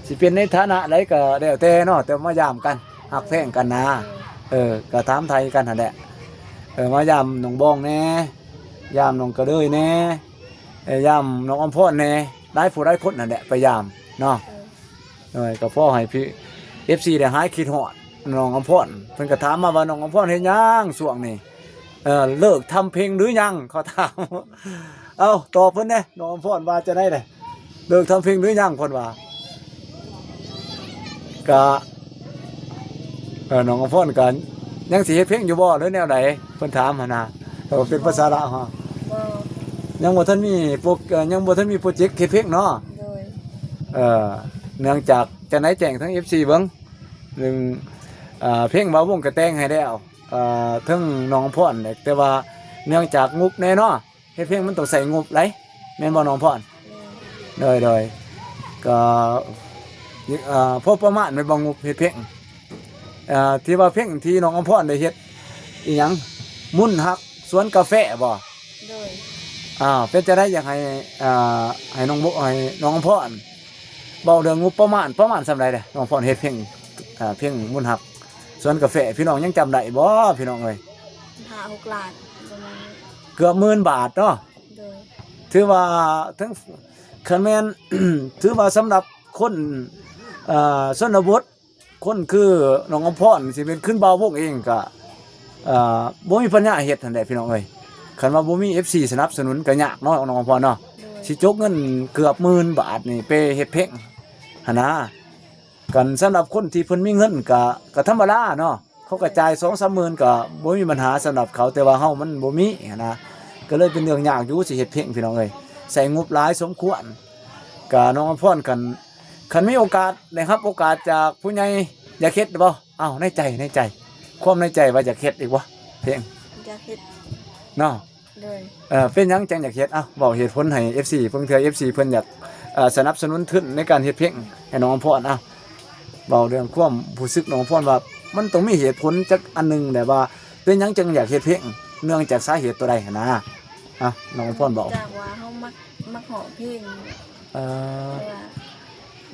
ຊິເປັນໃນຖານະໃດກໍແລ້ວແຕ່ເນາະ ແຕ່ມາຢາມກັນ ຮັກແພງກັນນາ. ເອີ ກໍຖາມໄຖ່ກັນຫັ້ນແຫຼະ ເອີ ມາຢາມນ້ອງບອງແດ່ ຢາມນ້ອງກະເດີຍແດ່ ເອີ ຢາມນ້ອງອຳພອນແດ່ ຫຼາຍຜູ້ຫຼາຍຄົນຫັ້ນແຫຼະໄປຢາມເນາະ. ເອີ ກໍພໍໃຫ້ພີ່ ເອັຟຊີ ໄດ້ຫາຍຄິດຮອດນ້ອງອຳພອນ. ເພິ່ນກໍຖາມມາວ່າ ນ້ອງອຳພອນເຮັດຫຍັງຊ່ວງນີ້? ເອີ ເລີກທຳເພັງຫຼືຍັງ? ເຂົາຖາມ. ເອົ້າ ຕອບເພິ່ນແດ່ ນ້ອງອຳພອນວ່າຈັ່ງໃດແດ່? ເລີກທຳເພັງຫຼືຍັງ? ເພິ່ນວ່າ ກະ ເອີ ນ້ອງອຳພອນກະຍັງຊິເຮັດເພັງຢູ່ບໍ່ ຫຼືແນວໃດ? ເພິ່ນຖາມຫັ້ນນະ. ເອີ ເປັນພາສາລາວເຮົາ. ບໍ່ ຍັງບໍ່ທັນມີໂປຣ ເອີ ຍັງບໍ່ທັນມີໂປຣເຈັກເຮັດເພັງເນາະ. ໂດຍ. ເອີ ເນື່ອງຈາກຈັ່ງໃດ ແຈ້ງທາງເອັຟຊີເບິ່ງ. ໜຶ່ງ ເອີ ເພັງບ່າວວົງກະແຕ່ງໃຫ້ແລ້ວ ເອີ ເຖິງນ້ອງອຳພອນ ແຕ່ວ່າເນື່ອງຈາກງົບແດ່ເນາະ ເຮັດເພັງມັນຕ້ອງໃຊ້ງົບຫຼາຍ ແມ່ນບໍ່ນ້ອງອຳພອນ? ແມ່ນ. ໂດຍ ໂດຍ ກໍ ເອີ ພໍປະມານແມ່ນບໍ່ງົບເຮັດເພັງ? ເອີ ທີ່ວ່າເພັງທີ່ນ້ອງອຳພອນໄດ້ເຮັດອີ່ຫຍັງ ມຸນຮັກສວນກາແຟບໍ່? ໂດຍ. ອ່າ ເປັນຈັ່ງໃດ ຢາກໃຫ້ ອ່າ ໃຫ້ນ້ອງ ໃຫ້ນ້ອງອຳພອນ ເວົ້າເລື່ອງງົບປະມານ ປະມານສ່ຳໃດແດ່? ນ້ອງອຳພອນເຮັດເພັງ ເອີ ເພັງມຸນຮັກສວນກາແຟ ພີ່ນ້ອງຍັງຈຳໄດ້ບໍ່ ພີ່ນ້ອງເອີຍ? ຫ້າຫົກລ້ານປະມານນີ້ ເກືອບໝື່ນບາດເນາະ. ໂດຍ. ຖືວ່າທັງ ຄັນແມ່ນ ຖືວ່າສຳລັບຄົນ ເອີ ຊົນນະບົດ ຄົນຄືນ້ອງອຳພອນ ຊິເປັນຄືບ່າວວົງເອງກະ ເອີ ບໍ່ມີປັນຍາເຮັດຫັ້ນແຫຼະ ພີ່ນ້ອງເອີຍ. ຄັນວ່າບໍ່ມີເອັຟຊີສະໜັບສະໜູນກະຍາກເນາະ ນ້ອງອຳພອນເນາະ. ໂດຍ. ຊິຈົກເງິນເກືອບໝື່ນບາດນີ້ໄປເຮັດເພັງຫັ້ນນາ. ຄັນສຳລັບຄົນທີ່ເພິ່ນມີເງິນກະ ກະທຳມະດາເນາະ ເຂົາກະຈ່າຍສອງສາມໝື່ນກະບໍ່ມີບັນຫາສຳລັບເຂົາ ແຕ່ວ່າເຮົາມັນບໍ່ມີຫັ້ນນະ ກະເລີຍເປັນເລື່ອງຍາກຢູ່ ຊິເຮັດເພັງ ພີ່ນ້ອງເອີຍ. ໃຊ້ງົບຫຼາຍສົມຄວນ. ກະນ້ອງອຳພອນ ຄັນ ຄັນມີໂອກາດ ໄດ້ຮັບໂອກາດຈາກຜູ້ໃຫຍ່ ຢາກເຮັດບໍ່? ເອົ້າ ໃນໃຈ ໃນໃຈ ຄວາມໃນໃຈວ່າຢາກເຮັດອີກບໍ່ ເພງ? ຢາກເຮັດເນາະ. ໂດຍ ເອີ ເປັນຫຍັງຈັ່ງຢາກເຮັດ? ເອົ້າ ເວົ້າເຫດຜົນໃຫ້ເອັຟຊີເບິ່ງເທື່ອ ເອັຟຊີເພິ່ນຢາກ ເອີ ສະໜັບສະໜູນທຶນໃນການເຮັດເພງໃຫ້ນ້ອງອຳພອນ. ເອົ້າ ເວົ້າເລື່ອງຄວາມຮູ້ສຶກນ້ອງອຳພອນວ່າ ມັນຕ້ອງມີເຫດຜົນຈັກອັນໜຶ່ງແຫຼະວ່າ ເປັນຫຍັງຈັ່ງຢາກເຮັດເພງ ເນື່ອງຈາກສາເຫດຕົວໃດຫັ້ນນະ. ເອົ້າ ນ້ອງອຳພອນເວົ້າ. ຈາກວ່າເຮົາມັກ ມັກຮ້ອງເພງ. ເອີ ແຕ່ວ່າ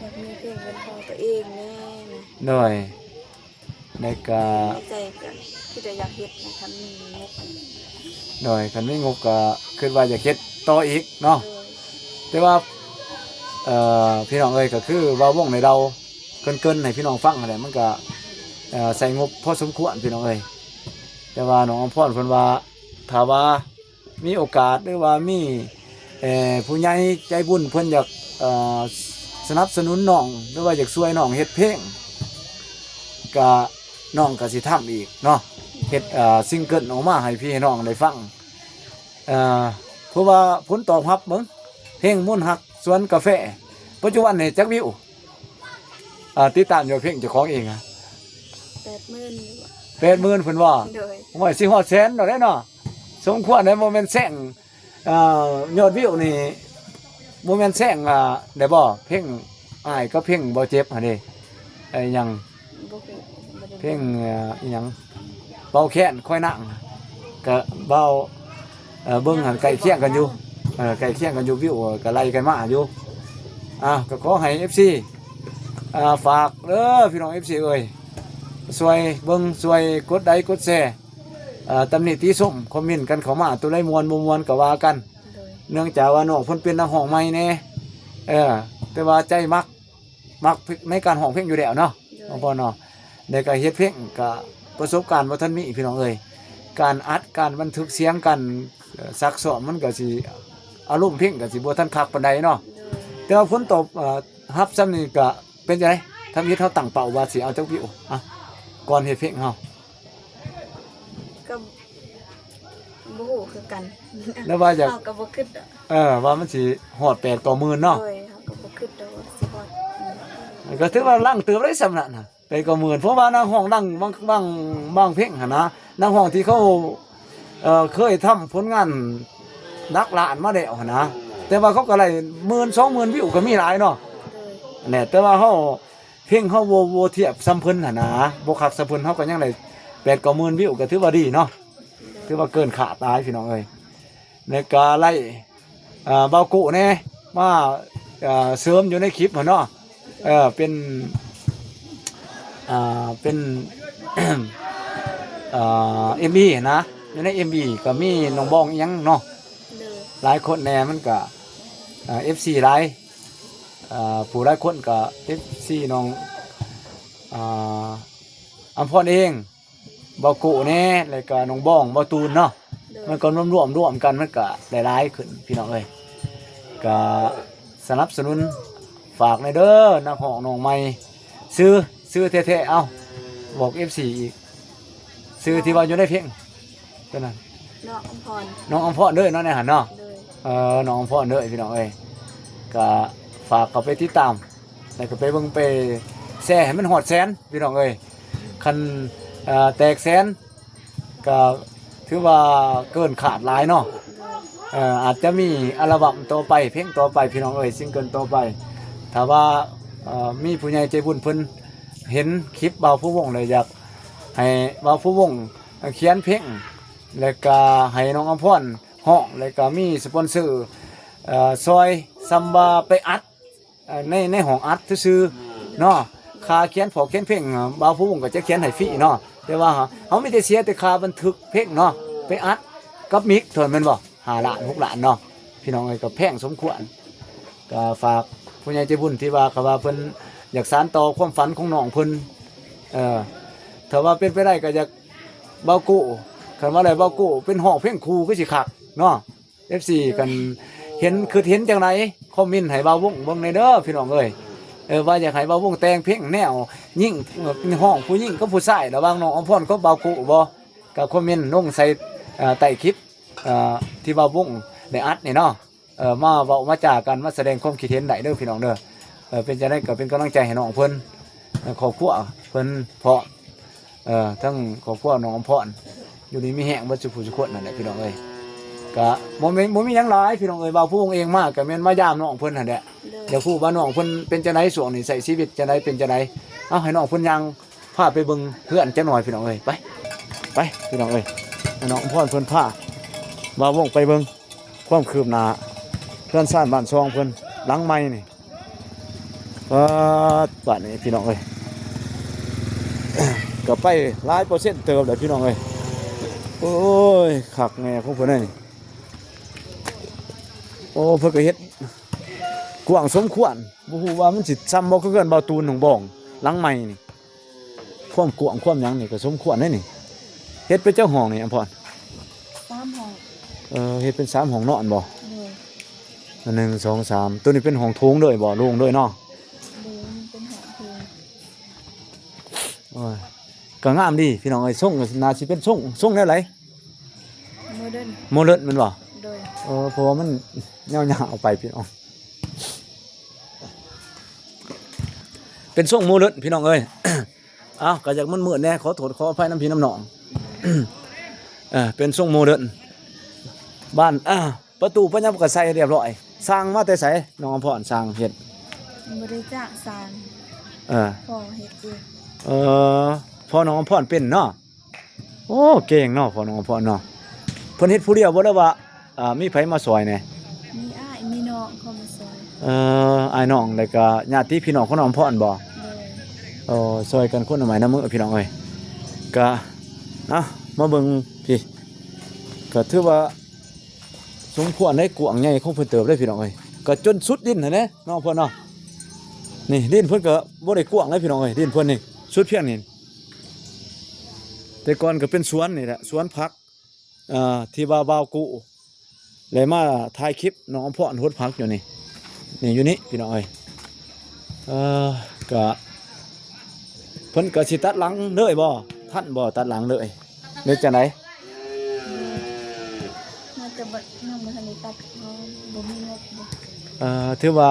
ຢາກມີເພງເປັນຂອງຕົວເອງແດ່ນະ. ໂດຍ ແລ້ວກະ ໃນໃຈກໍຄິດວ່າຢາກເຮັດນະ ຄັນມີງົບ. ໂດຍ ຄັນມີງົບກໍຄິດວ່າຢາກເຮັດຕໍ່ອີກເນາະ. ໂດຍ ແຕ່ວ່າ ເອີ ພີ່ນ້ອງເອີຍ ກໍຄືວ່າວົງໃນລາວ ເກີ່ນໆໃຫ້ພີ່ນ້ອງຟັງຫັ້ນແຫຼະ ມັນກໍ ເອີ ໃຊ້ງົບພໍສົມຄວນ ພີ່ນ້ອງເອີຍ. ແຕ່ວ່ານ້ອງອຳພອນເພິ່ນວ່າ ຖ້າວ່າ ມີໂອກາດ ຫຼືວ່າມີ ເອີ ຜູ້ໃຫຍ່ໃຈບຸນເພິ່ນຢາກ ເອີ ສະໜັບສະໜູນນ້ອງ ຫຼືວ່າຢາກຊ່ວຍນ້ອງເຮັດເພງ ກະ ນ້ອງກະຊິທຳອີກເນາະ ເຮັດ ເອີ ຊິງເກີນອອກມາໃຫ້ພີ່ໃຫ້ນ້ອງໄດ້ຟັງ. ເອີ ເພາະວ່າຜົນຕອບຮັບເບິ່ງ ເພງມົນຮັກສວນກາແຟ ປັດຈຸບັນນີ້ຈັກວິວ? ອ່າ ຕິດຕາມຢູ່ເພງເຈົ້າຂອງເອງອະ ແປດໝື່ນ ແປດໝື່ນພຸ້ນບໍ່? ໂດຍ ໂອ້ຍ ຊິຮອດແສນດອກເດ້ເນາະ. ສົມຄວນໄດ໋ ບໍ່ແມ່ນແຊງ ອ່າ ຍອດວິວນີ້ ບໍ່ແມ່ນແຊງ ອ່າ ໄດ້ບໍ່? ເພງອ້າຍກັບເພງບໍ່ເຈັບຫັ້ນເດ້ ໄອ້ຫຍັງ ບໍ່ຮູ້ ບໍ່ໄດ້ ເພງ ເອີ ອີຫຍັງ ເປົ່າແຄນຄອຍນາງ ກະເວົ້າ ເອີ ເບິ່ງຫັ້ນໃກ້ຄຽງກັນຢູ່ ເອີ ໃກ້ຄຽງກັນຢູ່ ວິວກະໄລ່ກັນມາຢູ່. ອ່າ ກະຂໍໃຫ້ເອັຟຊີ ອ່າ ຝາກເດີພີ່ນ້ອງເອັຟຊີເອີຍ ຊ່ວຍເບິ່ງ ຊ່ວຍກົດໄລກົດແຊ ເອີ ຕຳໜິຕິຊົມ ຄອມເມັນກັນເຂົ້າມາ ຕົວໃດມ່ວນບໍ່ມ່ວນກະວ່າກັນ. ໂດຍ ເນື່ອງຈາກວ່ານ້ອງເພິ່ນເປັນນັກຮ້ອງໃໝ່ແດ່ ເອີ ແຕ່ວ່າໃຈມັກ ມັກໃນການຮ້ອງເພງຢູ່ແລ້ວເນາະ. ໂດຍ ນ້ອງອຳພອນເນາະ ແລ້ວກະເຮັດເພງກະປະສົບການບໍ່ທັນມີ ພີ່ນ້ອງເອີຍ ການອັດ ການບັນທຶກສຽງ ການ ເອີ ຊັກຊ້ອມ ມັນກະຊິ ອາລົມເພງກະຊິບໍ່ທັນຄັກປານໃດເນາະ. ໂດຍ ແຕ່ວ່າຜົນຕອບ ເອີ ຮັບຊ່ຳນີ້ກະເປັນຈັ່ງໃດ? ທຳອິດເຮົາຕັ້ງເປົ້າວ່າຊິເອົາຈັກວິວ ອະ ກ່ອນເຮັດເພງເຮົາ? ກໍບໍ່ຮູ້ຄືກັນ ແລ້ວວ່າຢາກ ເຮົາກໍບໍ່ຄິດດອກ ເອີ ວ່າມັນຊິຮອດແປດເກົ້າໝື່ນເນາະ. ໂດຍ ເຮົາກໍບໍ່ຄິດດອກວ່າຊິຮອດ ອືມ ກໍຖືວ່າຫຼັງເຕີບໄດ້ຊ່ຳນັ້ນນະ ແປດເກົ້າໝື່ນ ເພາະວ່ານັກຮ້ອງດັງບາງ ບາງ ບາງເພງຫັ້ນນະ ນັກຮ້ອງທີ່ເຂົາ ເອີ ເຄີຍທຳຜົນງານຫຼັກລ້ານມາແລ້ວຫັ້ນນະ ແຕ່ວ່າເຂົາກໍໄດ້ໝື່ນ ສອງໝື່ນວິວກໍມີຫຼາຍເນາະ. ໂດຍ ແນ່ ແຕ່ວ່າເຮົາ ເພງເຮົາບໍ່ ບໍ່ທຽບສ່ຳເພິ່ນຫັ້ນນະ ບໍ່ຄັກສ່ຳເພິ່ນ ເຮົາກໍຍັງໄດ້ແປດເກົ້າໝື່ນວິວ ກໍຖືວ່າດີເນາະ ຖືວ່າເກີນຄາດຫຼາຍ ພີ່ນ້ອງເອີຍ. ແລ້ວກໍໄລ່ ເອີ ບ່າວໂກ້ແດ່ ມາ ເອີ ເສີມຢູ່ໃນຄລິບຫັ້ນເນາະ ເອີ ເປັນ ອ່າ ເປັນ ອ່າ ເອັມວີຫັ້ນນະ ຢູ່ໃນເອັມວີກໍມີນ້ອງບອງອີ່ຫຍັງເນາະ. ໂດຍ ຫຼາຍຄົນແດ່ ມັນກະ ອ່າ ເອັຟຊີຫຼາຍ ອ່າ ຜູ້ຫຼາຍຄົນກະເອັຟຊີນ້ອງ ອ່າ ອຳພອນເອງ ບ່າວໂກ້ແດ່ ແລ້ວກະນ້ອງບອງ ບ່າວຕູນເນາະ. ໂດຍ ມັນກໍລວມໆ ລວມກັນ ມັນກະໄດ້ຫຼາຍຂຶ້ນ ພີ່ນ້ອງເອີຍ. ກະສະໜັບສະໜູນ ຝາກແດ່ເດີ ນັກຮ້ອງນ້ອງໃໝ່ ຊື່ ຊື່ແທ້ໆ ເອົ້າ ບອກເອັຟຊີອີກ ຊື່ທີ່ວ່າຢູ່ໃນເພງຕົວນັ້ນ ນ້ອງອຳພອນ ນ້ອງອຳພອນເດີເນາະ ໃນຫັ້ນເນາະ. ໂດຍ ເອີ ນ້ອງອຳພອນເດີ ພີ່ນ້ອງເອີຍ ກະຝາກເຂົ້າໄປຕິດຕາມ ແລ້ວກໍໄປເບິ່ງໄປແຊໃຫ້ມັນຮອດແສນ ພີ່ນ້ອງເອີຍ. ຄັນ ເອີ ແຕກແສນ ກໍຖືວ່າເກີນຄາດຫຼາຍເນາະ. ເອີ ອາດຈະມີອັລະບັມຕໍ່ໄປ ເພງຕໍ່ໄປ ພີ່ນ້ອງເອີຍ ຊິງເກີນຕໍ່ໄປ. ຖ້າວ່າ ເອີ ມີຜູ້ໃຫຍ່ໃຈບຸນເພິ່ນເຫັນຄລິບບ່າວພູວົງແລ້ວ ຢາກໃຫ້ບ່າວພູວົງຂຽນເພງ ແລ້ວກໍໃຫ້ນ້ອງອຳພອນຮ້ອງ ແລ້ວກໍມີສະປອນເຊີ ເອີ ຊ່ອຍ ສ່ຳວ່າໄປອັດ ເອີ ໃນ ໃນຫ້ອງອັດຊື່ໆເນາະ. ຄ່າຂຽນ ພວກຂຽນເພງ ບ່າວພູວົງກໍຈະຂຽນໃຫ້ຟຣີເນາະ ແຕ່ວ່າເຮົາມີແຕ່ເສຍແຕ່ຄ່າບັນທຶກເພງເນາະ ໄປອັດກັບມິກເທົ່ານັ້ນແມ່ນບໍ່? ຫ້າລ້ານ ຫົກລ້ານເນາະ ພີ່ນ້ອງເອີຍ ກໍແພງສົມຄວນ. ກໍຝາກຜູ້ໃຫຍ່ໃຈບຸນທີ່ວ່າ ເຂົາວ່າເພິ່ນຢາກສານຕໍ່ຄວາມຝັນຂອງນ້ອງເພິ່ນ ເອີ ຖ້າວ່າເປັນໄປໄດ້ກໍຢາກ ບ່າວໂກ້ ຄັນວ່າໄດ້ບ່າວໂກ້ເປັນຮ້ອງເພງຄູ່ຄືຊິຄັກເນາະ. ເອັຟຊີ ຄັນເຫັນ ຄິດເຫັນຈັ່ງໃດ ຄອມເມັນໃຫ້ບ່າວວົງເບິ່ງແດ່ເດີ ພີ່ນ້ອງເອີຍ ເອີ ວ່າຢາກໃຫ້ບ່າວວົງແຕ່ງເພງແນວຍິງ ເອີ ຮ້ອງຜູ້ຍິງກັບຜູ້ຊາຍ ລະຫວ່າງນ້ອງອຳພອນກັບບ່າວໂກ້ບໍ່ ກໍຄອມເມັນລົງໃສ່ ເອີ ໃຕ້ຄລິບ ເອີ ທີ່ບ່າວວົງໄດ້ອັດນີ້ເນາະ. ເອີ ມາເວົ້າມາຈາກັນ ມາສະແດງຄວາມຄິດເຫັນໄດ້ເດີພີ່ນ້ອງເດີ. ເອີ ເປັນຈັ່ງໃດກໍເປັນກຳລັງໃຈໃຫ້ນ້ອງເພິ່ນ ເອີ ຄອບຄົວເພິ່ນພ້ອມ ເອີ ທັງຄອບຄົວນ້ອງອຳພອນ ຢູ່ດີມີແຮງເບິດສູ່ຜູ້ສູ່ຄົນນັ້ນແຫຼະພີ່ນ້ອງເອີຍ. ກະບໍ່ມີ ບໍ່ມີຫຍັງຫຼາຍພີ່ນ້ອງເອີຍ ບ່າວພູວົງເອງມາກະແມ່ນມາຢາມນ້ອງເພິ່ນຫັ້ນແຫຼະ. ໂດຍ ຢາກຮູ້ວ່ານ້ອງເພິ່ນເປັນຈັ່ງໃດ ຊ່ວງນີ້ໃຊ້ຊີວິດຈັ່ງໃດ ເປັນຈັ່ງໃດ. ເອົາ ໃຫ້ນ້ອງເພິ່ນຍ່າງ ພາໄປເບິ່ງເຮືອນຈັກໜ່ອຍພີ່ນ້ອງເອີຍ. ໄປ ໄປພີ່ນ້ອງເອີຍ ໃຫ້ນ້ອງອຳພອນເພິ່ນພາບ່າວວົງໄປເບິ່ງຄວາມຄືບໜ້າເຮືອນຊານບ້ານຊ່ອງເພິ່ນຫຼັງໃໝ່ນີ້. ປາດ ບາດນີ້ພີ່ນ້ອງເອີຍ ກໍໄປຫຼາຍເປີເຊັນເຕີບແລ້ວພີ່ນ້ອງເອີຍ. ໂອ້ຍ ຄັກແນ່ຂອງເພິ່ນເດ້ນີ້. ໂອ້ ເພິ່ນກໍເຮັດກວ້າງສົມຄວນ ບໍ່ຮູ້ວ່າມັນຊິຊ່ຳບໍ່ ຄືເຮືອນບ່າວຕູນຂອງບ່ອງຫຼັງໃໝ່ນີ້. ຄວາມກວ້າງຄວາມຫຍັງນີ້ກໍສົມຄວນເດ້ນີ້. ເຮັດເປັນຈັກຫ້ອງນີ້ອຳພອນ? ສາມຫ້ອງ. ເອີ ເຮັດເປັນສາມຫ້ອງນອນບໍ່? ໂດຍ. ໜຶ່ງ ສອງ ສາມ ໂຕນີ້ເປັນຫ້ອງໂຖງເລີຍບໍ່? ໂລ່ງເລີຍເນາະ? ໂດຍ ມັນເປັນຫ້ອງໂຖງ. ໂອ້ຍ ກໍງາມດີພີ່ນ້ອງເອີຍ. ຊົງກໍໜ້າຊິເປັນຊົງ ຊົງແນວໃດ? ໂມເດີນ. ໂມເດີນແມ່ນບໍ່? ໂດຍ. ເອີ ເພາະວ່າມັນຍາວໆໄປພີ່ນ້ອງ. ເປັນຊົງໂມເດີນພີ່ນ້ອງເອີຍ. ເອົ້າ ກໍຢາກມືດໆແດ່ ຂໍໂທດຂໍອະໄພນຳພີ່ນຳນ້ອງ. ເອີ ເປັນຊົງໂມເດີນ ບ້ານ ອ່າ ປະຕູປະຫຍັງກໍໃສ່ຮຽບຮ້ອຍ. ຊ່າງມາແຕ່ໃສນ້ອງອຳພອນ? ຊ່າງເຮັດ ບໍ່ໄດ້ຈ້າງຊ່າງ. ເອີ ພໍ່ເຮັດເອງ. ເອີ ພໍ່ນ້ອງອຳພອນເປັນເນາະ. ໂອ້ ເກັ່ງເນາະ ພໍ່ນ້ອງອຳພອນເນາະ. ເພິ່ນເຮັດຜູ້ດຽວບໍ່ ຫຼືວ່າ ອ່າ ມີໃຜມາຊ່ອຍແດ່? ມີອ້າຍມີນ້ອງເຂົ້າມາຊ່ອຍ. ເອີ ອ້າຍນ້ອງ ແລ້ວກະຍາດຕິພີ່ນ້ອງຂອງນ້ອງອຳພອນບໍ່? ໂດຍ. ໂອ້ ຊ່ອຍກັນຄົນລະໄມ້ລະມືພີ່ນ້ອງເອີຍ. ກະ ເອົ້າ ມາເບິ່ງພີ້ ກະຖືວ່າສົມຄວນໄດ້ ກວ້າງໃຫຍ່ຂອງເພິ່ນເຕີບເດ້ພີ່ນ້ອງເອີຍ. ກະຈົນສຸດດິນຫັ້ນແຫຼະນ້ອງເພິ່ນເນາະ. ນີ້ດິນເພິ່ນກະບໍ່ໄດ້ກວ້າງເດ້ພີ່ນ້ອງເອີຍ ດິນເພິ່ນນີ້ສຸດພຽງນີ້. ແຕ່ກ່ອນກໍເປັນສວນນີ້ແຫຼະ ສວນຜັກ ເອີ ທີ່ວ່າບ່າວກຸ ແລະ ມາຖ່າຍຄລິບນ້ອງອຳພອນຫົດຜັກຢູ່ນີ້ ນີ້ຢູ່ນີ້ພີ່ນ້ອງເອີຍ. ເອີ ກະເພິ່ນກະຊິຕັດຫຼັງເລີຍບໍ່? ທັນບໍ່ຕັດຫຼັງເລີຍ ຫຼືຈັ່ງໃດ? ໜ້າຈະບໍ່ ຍັງບໍ່ທັນໄດ້ຕັດ ເພາະບໍ່ມີງົບ. ເອີ ຖືວ່າ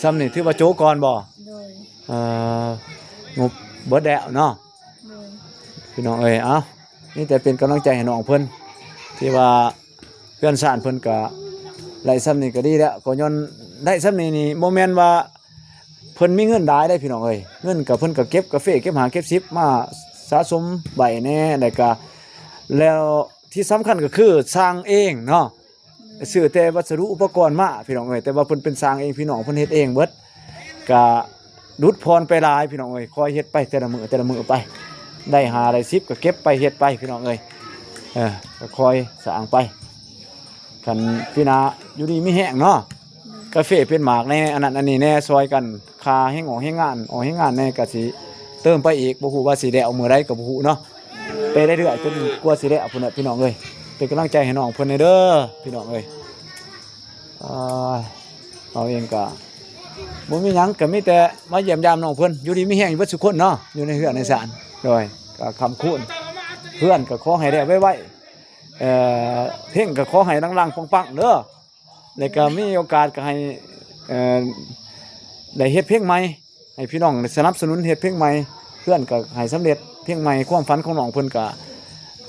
ຊ່ຳນີ້ຖືວ່າໂຈະກ່ອນບໍ່? ໂດຍ. ເອີ ງົບເບິດແລ້ວເນາະ. ໂດຍ. ພີ່ນ້ອງເອີຍ ເອົ້າ ມີແຕ່ເປັນກຳລັງໃຈໃຫ້ນ້ອງເພິ່ນ ທີ່ວ່າເຮືອນຊານເພິ່ນກະໄດ້ຊ່ຳນີ້ກະດີແລ້ວ. ກໍຍ້ອນໄດ້ຊ່ຳນີ້ນີ້ ບໍ່ແມ່ນວ່າເພິ່ນມີເງິນຫຼາຍເດ້ພີ່ນ້ອງເອີຍ. ເງິນກະເພິ່ນກະເກັບກາເຟ ເກັບຫ້າເກັບສິບມາສະສົມໄວ້ແດ່ ແລ້ວກະ ແລ້ວທີ່ສຳຄັນກໍຄືສ້າງເອງເນາະ. ຊື້ແຕ່ວັດສະດຸອຸປະກອນມາພີ່ນ້ອງເອີຍ. ແຕ່ວ່າເພິ່ນເປັນຊ່າງເອງ ພີ່ນ້ອງເພິ່ນເຮັດເອງເບິດ ກະຫຼຸດຜ່ອນໄປຫຼາຍພີ່ນ້ອງເອີຍ. ຄ່ອຍເຮັດໄປແຕ່ລະມື້ແຕ່ລະມື້ໄປ ໄດ້ຫ້າໄດ້ສິບກໍເກັບໄປເຮັດໄປພີ່ນ້ອງເອີຍ. ເອີ ກໍຄ່ອຍສ້າງໄປ ຄັນປີໜ້າຢູ່ດີມີແຮງເນາະ ກາເຟເປັນໝາກແດ່ ອັນນັ້ນອັນນີ້ແດ່ ຊ່ອຍກັນ ຄ່າແຮງອອກແຮງງານ ອອກແຮງງານແດ່ ກໍຊິເຕີມໄປອີກ. ບໍ່ຮູ້ວ່າຊິແລ້ວມື້ໃດກໍບໍ່ຮູ້ເນາະ ໄປເລື້ອຍໆ ຈົນກວ່າຊິແລ້ວພຸ້ນແຫຼະພີ່ນ້ອງເອີຍ. ເປັນກຳລັງໃຈໃຫ້ນ້ອງເພິ່ນແດ່ເດີພີ່ນ້ອງເອີຍ. ອ່າ ເຮົາເອງກໍບໍ່ມີຫຍັງ ກໍມີແຕ່ມາຢ້ຽມຢາມນ້ອງເພິ່ນ ຢູ່ດີມີແຮງຢູ່ເບິດສູ່ຄົນເນາະ ຢູ່ໃນເຮືອນໃນຊານ. ໂດຍ ກໍຄ້ຳຄູນ ເຮືອນກໍຂໍໃຫ້ແລ້ວໄວໆ ເອີ ເພັງກໍຂໍໃຫ້ລັງໆປັງໆເດີ. ແລ້ວກໍມີໂອກາດກໍໃຫ້ ເອີ ໄດ້ເຮັດເພັງໃໝ່ ໃຫ້ພີ່ນ້ອງໄດ້ສະໜັບສະໜູນເຮັດເພັງໃໝ່ ເພື່ອນກໍໃຫ້ສຳເລັດເພັງໃໝ່. ຄວາມຝັນຂອງນ້ອງເພິ່ນກໍ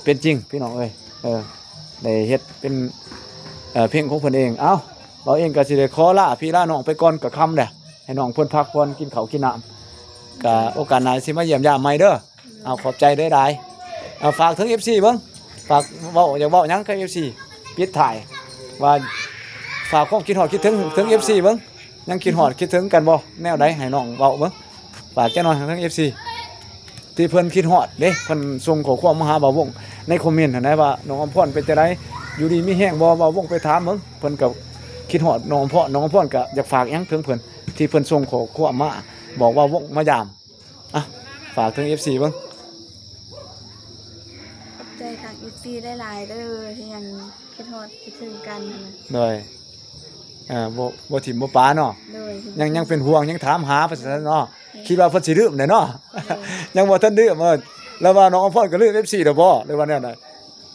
ເປັນຈິງພີ່ນ້ອງເອີຍ ເອີ ໄດ້ເຮັດເປັນ ເອີ ເພັງຂອງເພິ່ນເອງ. ເອົ້າ ເຮົາເອງກໍຊິໄດ້ຂໍລາພີ່ລານ້ອງໄປກ່ອນ ກໍຄ່ຳແລ້ວ ໃຫ້ນ້ອງເພິ່ນພັກຜ່ອນ ກິນເຂົ້າກິນນ້ຳ ກໍໂອກາດໜ້າຊິມາຢ້ຽມຢາມໃໝ່ເດີ. ເອົາ ຂອບໃຈຫຼາຍໆ. ເອົາ ຝາກເຖິງເອັຟຊີເບິ່ງ ຝາກເວົ້າ ຢາກເວົ້າຫຍັງກັບເອັຟຊີ ປິດທ້າຍ ວ່າຝາກຄວາມຄິດຮອດຄິດເຖິງເຖິງເອັຟຊີເບິ່ງ ຍັງຄິດຮອດຄິດເຖິງກັນບໍ່ ແນວໃດ ໃຫ້ນ້ອງເວົ້າເບິ່ງ ຝາກຈັກໜ່ອຍເຖິງເອັຟຊີ ທີ່ເພິ່ນຄິດຮອດເດ້. ເພິ່ນສົ່ງຂໍ້ຄວາມມາຫາບ່າວວົງໃນຄອມເມັນຫັ້ນນະ ວ່ານ້ອງອຳພອນເປັນຈັ່ງໃດ ຢູ່ດີມີແຮງບໍ່. ບ່າວວົງໄປຖາມເບິ່ງ ເພິ່ນກໍຄິດຮອດນ້ອງອຳພອນ ນ້ອງອຳພອນກໍຢາກຝາກຫຍັງເຖິງເພິ່ນ ທີ່ເພິ່ນສົ່ງຂໍ້ຄວາມມາບອກບ່າວວົງມາຢາມ. ອ່ະ ຝາກເຖິງເອັຟຊີເບິ່ງ. ຂອບໃຈທາງເອັຟຊີຫຼາຍໆເດີ ທີ່ຍັງຄິດຮອດຄິດເຖິງກັນຫັ້ນນະ. ໂດຍ ເອີ ບໍ່ ບໍ່ຖິ້ມບໍ່ປະເນາະ. ໂດຍ ຍັງ ຍັງເປັນຫ່ວງ ຍັງຖາມຫາວ່າຊັ້ນເນາະ. ແມ່ນ ຄິດວ່າເພິ່ນຊິລືມແຫຼະເນາະ. ໂດຍ ຍັງບໍ່ທັນລືມ. ເອີ ແລ້ວວ່ານ້ອງອຳພອນກໍລືມເອັຟຊີແລ້ວບໍ່ ຫຼືວ່າແນວໃດ?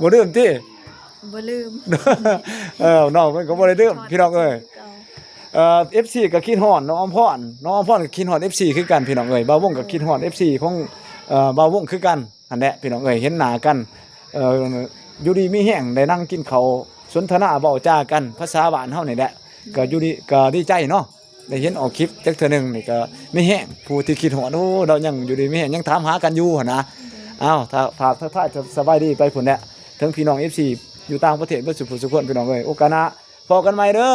ບໍ່ລືມຕິ? ບໍ່ລືມ ເອີ ນ້ອງເພິ່ນກໍບໍ່ໄດ້ລືມ ພີ່ນ້ອງເອີຍ. ເອີ ເອັຟຊີກໍຄິດຮອດນ້ອງອຳພອນ ນ້ອງອຳພອນກໍຄິດຮອດເອັຟຊີຄືກັນ ພີ່ນ້ອງເອີຍ. ບ່າວວົງກໍຄິດຮອດເອັຟຊີຂອງ ເອີ ບ່າວວົງຄືກັນຫັ້ນແຫຼະ ພີ່ນ້ອງເອີຍ. ເຫັນໜ້າກັນ ເອີ ຢູ່ດີມີແຮງ ໄດ້ນັ່ງກິນເຂົ້າສົນທະນາເວົ້າຈາກັນພາສາບ້ານເຮົານີ້ແຫຼະ ກໍຢູ່ດີ ກໍດີໃຈເນາະ ໄດ້ເຫັນອອກຄລິບຈັກເທື່ອໜຶ່ງນີ້ກໍມີແຮງ. ຜູ້ທີ່ຄິດຮອດ ໂອ້ ລາວຍັງຢູ່ດີມີແຮງ ຍັງຖາມຫາກັນຢູ່ຫັ້ນນະ. ອ້າວ ຖ້າ ຝາກທັກທາຍສະບາຍດີໄປພຸ້ນແຫຼະ ເຖິງພີ່ນ້ອງເອັຟຊີຢູ່ຕ່າງປະເທດເບິດສູ່ຜູ້ສູ່ຄົນ ພີ່ນ້ອງເອີຍ. ໂອກາດໜ້າພໍ້ກັນໃໝ່ເດີ.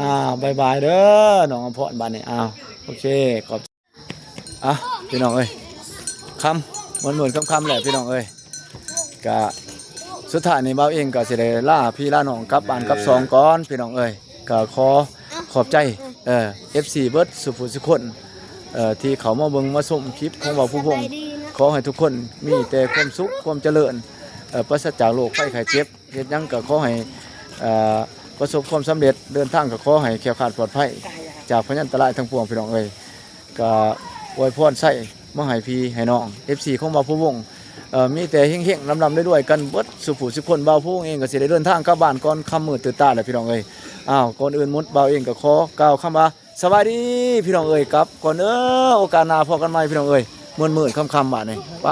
ອ່າ ບາຍບາຍເດີ ນ້ອງອຳພອນ. ບາດນີ້ ອ້າວ ໂອເຄ ຂອບ ອ່ະ ພີ່ນ້ອງເອີຍ ຄ່ຳ ມືດໆຄ່ຳໆແຫຼະ ພີ່ນ້ອງເອີຍ. ກະສຸດທ້າຍນີ້ ບ່າວເອງກໍຊິໄດ້ລາພີ່ລານ້ອງກັບບ້ານກັບຊ່ອງກ່ອນ ພີ່ນ້ອງເອີຍ. ກໍຂໍຂອບໃຈ ເອີ ເອັຟຊີເບິດສູ່ຜູ້ສູ່ຄົນ ເອີ ທີ່ເຂົ້າມາເບິ່ງມາຊົມຄລິບຂອງບ່າວພູວົງ. ຂໍໃຫ້ທຸກຄົນມີແຕ່ຄວາມສຸກຄວາມຈະເລີນ ເອີ ປາສະຈາກໂລກໄພໄຂ້ເຈັບ ເຮັດຫຍັງກໍຂໍໃຫ້ ເອີ ປະສົບຄວາມສຳເລັດ ເດີນທາງກໍຂໍໃຫ້ແຄ້ວຄາດປອດໄພຈາກພະຍັນຕະລາຍທັງປວງ ພີ່ນ້ອງເອີຍ. ກໍອວຍພອນໄຊມາໃຫ້ພີ່ໃຫ້ນ້ອງ ເອັຟຊີຂອງບ່າວພູວົງ ເອີ ມີແຕ່ເຮັງໆ ລ່ຳໆ ລວຍໆ ກັນເບິດສູ່ຜູ້ສູ່ຄົນ. ບ່າວພູວົງເອງກໍຊິໄດ້ເດີນທາງກັບບ້ານກ່ອນ ຄ່ຳມືດຕື່ນຕາແລ້ວ ພີ່ນ້ອງເອີຍ. ອ້າວ ກ່ອນອື່ນໝົດ ບ່າວເອງກໍຂໍກ່າວຄຳວ່າ ສະບາຍດີ ພີ່ນ້ອງເອີຍ. ກັບກ່ອນເດີ ໂອກາດໜ້າພໍ້ກັນໃໝ່ ພີ່ນ້ອງເອີຍ. ມືດໆຄ່ຳໆ ບາດນີ້ ໄປ.